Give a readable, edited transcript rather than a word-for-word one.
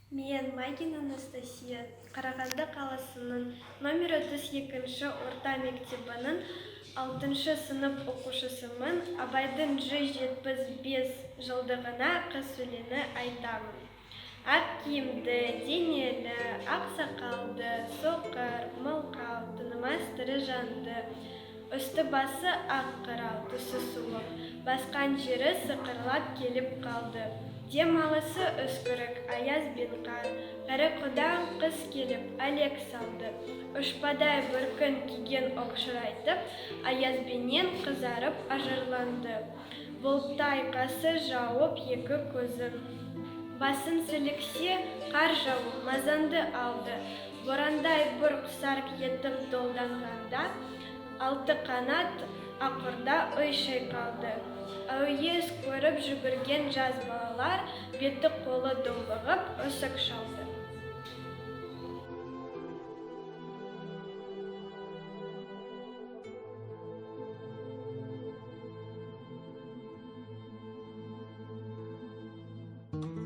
Мен, Магина Анастасия, Қарағанды қаласының номер 32 орта мектебінің 6 сынып оқушысымын. Абайдың 175 жылдығына қыс өлеңі айтамын. Ақ киімді, денелі, ақ сақалды, соқыр, мылқау, тынымас тірі жанды. Үсті-басы ақ қырау, түсі суық, басқан жері сықырлап келіп қалды. Дем алысы үскірік, аяз бен қар. Кәрі құдаң қыс келіп, әлек салды. Ұшпадай бөркін киген оқшырайтып, аязбенен қызарып ажарланды. Бұлттай қасы жауып екі көзін. Басын сіліксе, қар жауып, мазаңды алды. Борандай бұрқ-сарқ етіп долданғанда, алты қанат ақырда үй шайқалды. Әуес көріп жүгірген жас балалар беті қолы домбығып үсік шалды.